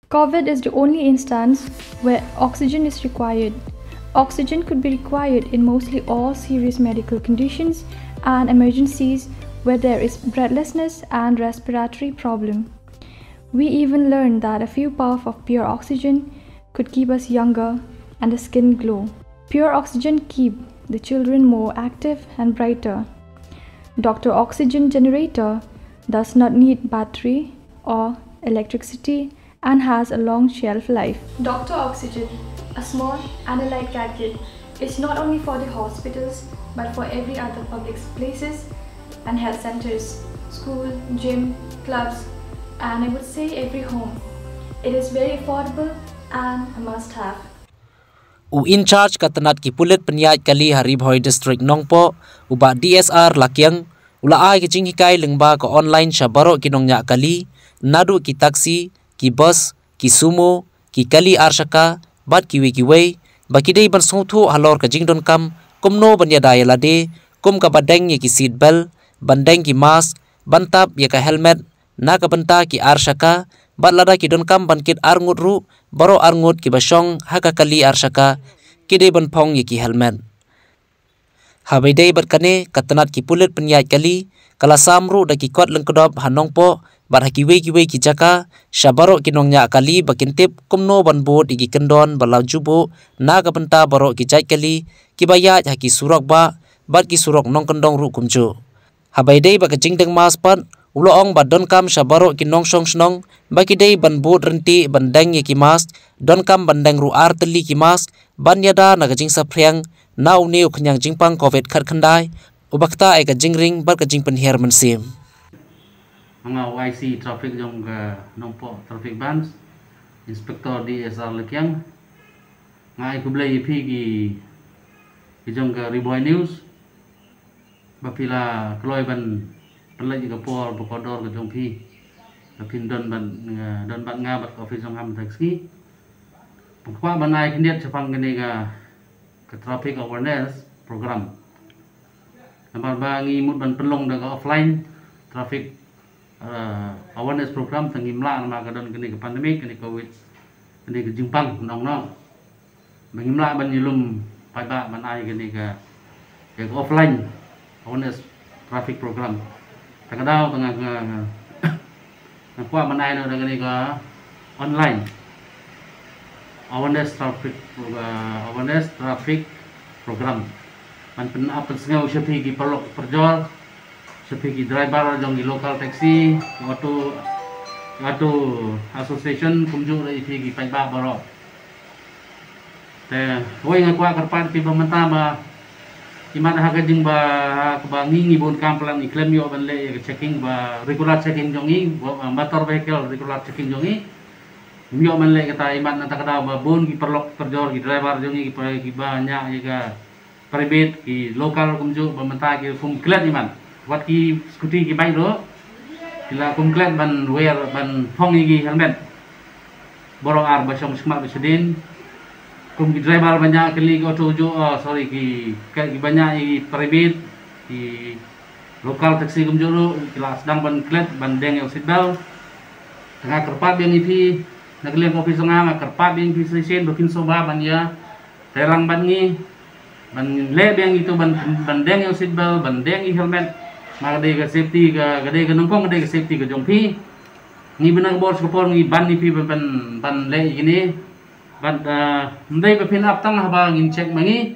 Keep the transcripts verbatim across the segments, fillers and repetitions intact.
COVID is the only instance where oxygen is required. Oxygen could be required in mostly all serious medical conditions and emergencies where there is breathlessness and respiratory problem. We even learned that a few puffs of pure oxygen could keep us younger and the skin glow. Pure oxygen keep the children more active and brighter. Doctor Oxygen generator does not need battery or electricity and has a long shelf life. Doctor Oxygen, a small and a light gadget, is not only for the hospitals but for every other public places and health centers, school, gym, clubs, and I would say every home. It is very affordable and a must have. U in charge ka tnat ki pulit pynïaid kali ha Ri Bhoi District Nongpoh, u Bah D S R Lakiang, u la ai ka jinghikai lyngba ka online sha baroh ki nongñiah kali, naduh ki taxi, ki bus, ki sumo, ki kali ar shaka, bad kiwei kiwei, ba ki dei ban sngewthuh halor ka jingdonkam kumno ban ïada ïa lade, kum kaba deng ïa ki seat belt, ban deng ki mask, ban tap ïa ka helmet na ka bynta ki ar shaka, bad lada ki donkam ban kit ar ngut ruh, baroh ar ngut kiba shong ha ka kali ar shaka ki dei ban phong ïa ki helmet. Haba ïadei bad kane, ka tnat ki pulit pynïaid kali ka la sam ruh da ki kot lyngkdop ha Nongpoh bad ha kiwei kiwei ki jaka sha baroh ki nongñiah kali ba kin tip kumno ban bud ïa ki kyndon ba la ju buh na ka bynta baroh ki jait kali kiba ïaid ha ki surok bah bad ki surok nongkyndong ruh kumjuh. Haba ïadei bad ka jingdeng mask pat, u la ong ba donkam sha baroh ki nongshong shnong ba ki dei ban bud ryntih ban deng ïa ki mask, donkam ban deng ruh ar tylli ki mask ban ïada na ka jingsaphriang na une u khñiang jingpang COVID khatkhyndai uba ktah ïa ka jingring bad ka jingpynhiar mynsiem. Nga u I C traffic jong ka Nongpoh Traffic Branch, Inspector D S R Lakiang. Nga ai khublei ïa phi ki, ki jong ka Ri Bhoi News ba phi la kloi ban pynlait ïa ka por ba kordor ka jong phi ba phin don bad, eh, don bad nga bad ka office jong nga mynta ka sngi. Ba kwah ban ai khyndiat shaphang kane ka, ka traffic awareness program. Namar ba ngi mut ban pynlong da ka offline traffic, eh, awareness program, tang ngim lah namar ka don kane ka pandemic, kane COVID, kane ka jingpang nongno. Ba ngim lah ban ïalum paidbah ban ai kane ka, ka offline awareness traffic program. Tang ka daw tang nga, nga, nga kwah ban ai noh da kane ka online awareness traffic, uh, awareness traffic program. Ban pynap pynsngew sha phi ki paralok parajor, sha phi ki driver jong ki local taxi, auto, auto association, kumjuh ruh ïa phi ki paidbah baroh. Te wei nga kwah kyrpad phi ba mynta ba imat ha ka jingba, ha kaba ngi ngi bun kam palat ngi khlem ïoh ban leh ïa ka checking ba regular checking jong ngi, ba, motor vehicle regular checking jong ngi. Ngim ïoh ban leh kata imat na kata ka daw ba bun ki paralok parajor ki driver jong ngi ki ba, ki ba ñiah ïa ka private, ki local kumjuh ba mynta ki kum klet imat. Wat ki scooty ki bike ruh ki la kum klet ban wear, ban phong ïa ki helmet. Baroh ar ba shong shmat ba shadien. Kum ki driver ba ñiah kali ki auto juh, oh, sorry, ki, ki ba ñiah ïa ki private, ki local taxi kumjuh ruh ki la sdang ban klet ban deng ïa u seat belt. Te nga kyrpad biang ïa phi na ka liang ka office nga, nga kyrpad biang ïa phi shisien ba phin sngewbha ban ïa treilang bad ngi, ban leh biang ïa itu ban, ban deng ïa u seat belt, ban deng ïa u helmet. Ma ka dei ka safety ka, ka dei ka nyngkong ka dei ka safety ka jong phi. Ngi bna ka bor sha ka por ngi ban ïa phi ban, ban, ban leh ïa kine. Bad, ah, ym dei ba phin ap tang haba ngin check ma ngi.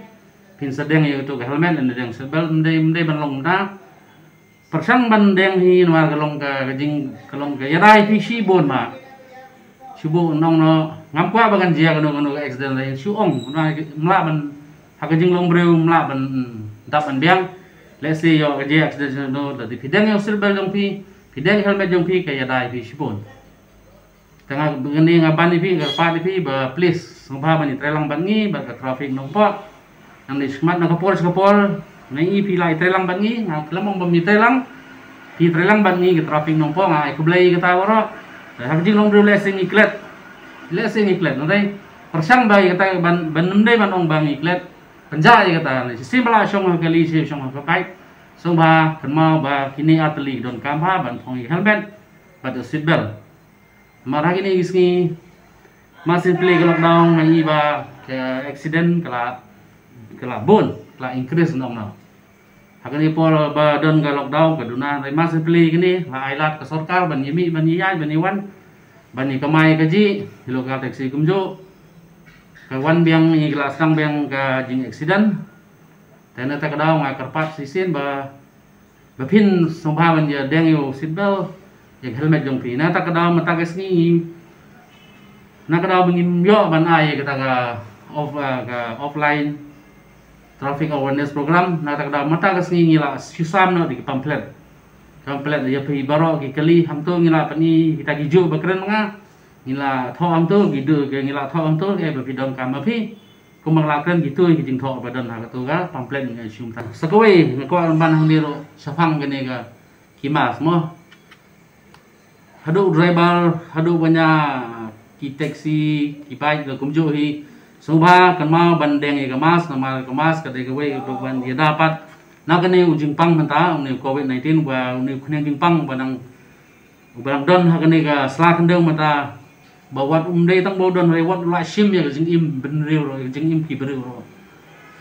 Phin sa deng ïa itu ka helmet, ym dei deng seat belt, ym dei, ym dei ban long kumta. Pyrshang ban deng hi namar ka long ka, ka jing, ka long ka ïada ïa phi shibun ma. Shu buh nongno, ngam kwah ba kan jia kano kano ka accident lei, shu ong, na, ym lah ban, ha ka jinglong briew ym lah ban, mm, dap ban biang. Let's say ïoh ka jia accident no, lada phi deng ïa u seat belt jong phi, phi deng helmet jong phi, ka ïada ïa phi shibun. Te nga, kane nga ban ïa phi, nga kyrpad ïa phi ba please sngewbha ban ïatreilang bad ngi bad ka traffic Nongpoh. Nang dei shakhmat na ka por sha ka por, nga ïohi phi la ïatreilang bad ngi, nga khlem ong ba ym ïatreilang. Phi treilang bad ngi ka traffic Nongpoh, nga ai khublei ïa kata baroh. Te ha ka jinglong briew lehse ngi klet, lehse ngi klet, nang dei pyrshang ba ïa kata ban, ban ym dei ban ong ba ngi klet. Pynjah ïa kata, shisien ba la shong ha ka kali, shisien shong ha ka bike. Sngewbha kynmaw ba kine ar tylli ki donkam bha ban phong ïa ka helmet bad u seat belt. Namar ha kine ki sngi Massively ka lockdown nga i ba ka accident ka la, ka la bun, ka la increase nong nong. Ha kane por ba don ka lockdown ka duna, hynrei massively kane la ai lad ka sorkar ban ïa mih, ban ïa ïaid, ban ïa wan, ban ïa kamai ka jingïaleh ka taxi kumjuh. Ka wan biang, ïa ka la sdang biang ka jing accident. Te na kata ka daw nga kyrpad shisien ba, ba phin sngewbha ban ïa deng ïa u seat belt, ïa ka helmet jong phi. Na kata ka daw mynta ka sngi, na kata ka daw ba ngim ïoh ban ai ïa kata ka off, ah, ka offline traffic awareness program. Na kata ka daw mynta ka sngi ngi la shu sam noh da ki pamphlet. Pamphlet ïa phi baroh ki kali, hangto ngi la pyni kita ki juh ba kren ma nga. Ngi la thoh hangto ki duh, ngi la thoh hangto, eh, ba phi donkam ma phi. Kumba la kren kito ki jingthoh ba don ha kato ka pamphlet, nga shu mynta. Sa kawei nga kwah ban hangne ruh shaphang kane ka ki mask mo. Haduh driver, haduh ba ïa ki taxi, ki bike, kumjuh hi, sngewbha kynmaw ban deng ïa ka mask, namar ka mask ka dei kawei ka ban ïada pat na kane u jingpang mynta, une u covid nineteen, ba une u khñiang jingpang ba dang, ba dang don ha kane ka sla khyndew mynta. Ba wat um dei tang ba u don, hynrei wat u la shim ïa ka jingim bynriew ruh, ïa ka jingim ki briew ruh.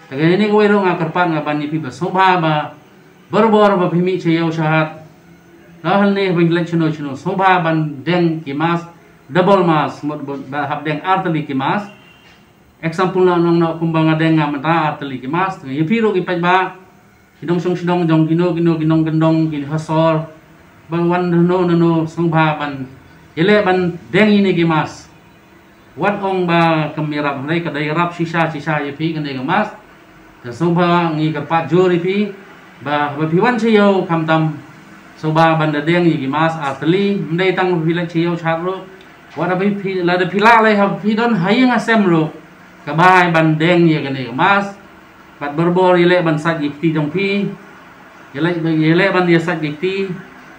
Te kane kawei ruh nga kyrpad nga ban ïa phi ba sngewbha ba barabor ba phi mih sha ïew sha hat, la hangne ba phi leit shano shano, sngewbha ban deng ki mask, double mask, mut ba, ba hap deng artylli ki mask. Example, nong nong kumba nga deng nga mynta artylli ki mask. Ïa phi ruh ki paidbah, ki nongshong shnong jong kino kino ki nongkyndong, ki ha sor, ba wan nano nano, sngewbha ban ïaleh ban deng ïa kine ki mask. Wat ong ba kam ïarap, hynrei ka dei ïarap shisha shisha ïa phi kane ka mask. Te sngewbha ngi kyrpad jur ïa phi ba, ba phi wan sha ïew khamtam sngewbha ban da deng ïa ki mask artylli, ym dei tang phi leit sha ïew sha hat ruh. Wat da phi, lada phi lah lei, ha phi don ha ïing ha sem ruh, ka bha ban deng ïa kane ka mask. Bad barabor ïaleh ban sait ki kti jong phi. Ïaleh, ïaleh ban ïa sait ki kti.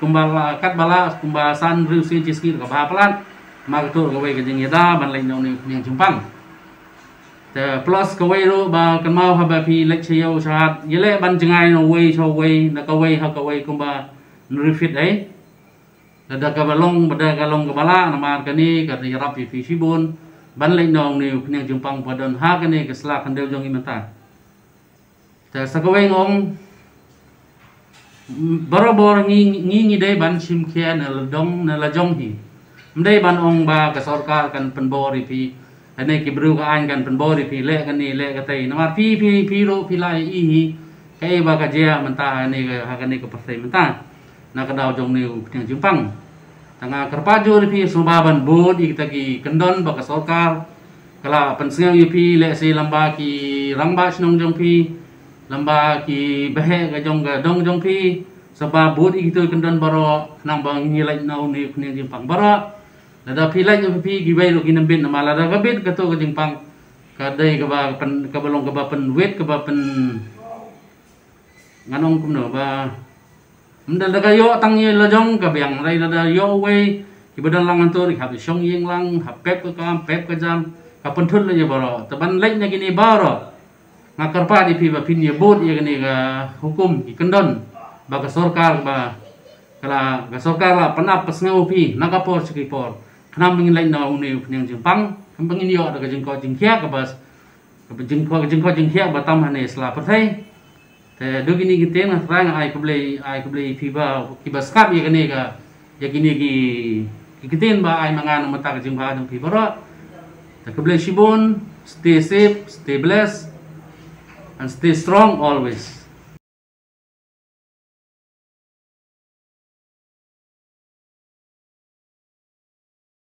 Kumba la, katba lah, kumba san hynriew sien shi sngi ka bha palat. Namar kato kawei ka jingïada ban leit na une u khñiang jingpang. Te plus kawei ruh ba kynmaw haba phi leit sha ïew sha hat, ïaleh ban jngai na uwei sha uwei, na kawei ha kawei kumba hynriew feet ei. Lada kaba long, lada ka long kaba lah, namar kane ka ïarap ïa phi shibun ban leit na une u khñiang jingpang ba don ha kane ka sla khyndew jong ngi mynta. Te sa kawei nga ong, barabor ngi, ngi, ngi dei ban shim khia na la dong, na la jong hi. Ym dei ban ong ba ka sorkar kan pynbor ïa phi, lane ki briew ka aiñ kan pynbor ïa phi, leh kane, leh katei. Namar phi, phi, phi ruh phi la ïohi hi kaei ba ka jia mynta ha kane ka, ha kane ka pyrthei mynta. Na ka daw jong une u khñiang jingpang. Te nga kyrpad jur ïa phi sngewbha ban bud ïa kita ki kyndon ba ka sorkar ka la pynsngew ïa phi, lehse lem bad ki rangbah shnong jong phi, lem bad ki baheh ka jong ka dong jong phi, sngewbha bud ïa kito ki kyndon baroh, khnang ba ngin ïa leit na une u khñiang jingpang baroh. Lada phi leit ïa phi kiwei ruh kin ym bit, namar lada ka bit kato ka jingpang, ka dei kaba pyn, kaba long kaba pynwit, kaba pyn Ngan ong kumno ba, ym da, da ka ïoh tang ïa la jong ka biang, hynrei da, da ïoh uwei, kiba don lang hangto ki hap shong ïing lang, hap pep ka kam, pep ka jam, ka pynthut la ïa baroh. Te ban leit na kine baroh, nga kyrpad ïa phi ba phin ïa bud ïa kane ka hukum, ki kyndon ba ka sorkar ba, ka la, ka sorkar la pynap pynsngew phi na ka por sha ki por. Khnang ba ngin leit na une u khñiang jingpang, khnang ba ngin ïoh da ka jingkoit jingkhiah kaba, kaba jingkoit, jingkoit jingkhiah ba tam hane sla pyrthei. Te da kine ki ktien nga trai nga ai khublei, ai khublei ïa phi ba, kiba sngap ïa kane ka, ïa kine ki, ki ktien ba ai ma nga na mynta ka jingbha jong phi baroh. Te khublei shibun, stay safe, stay blessed, and stay strong always.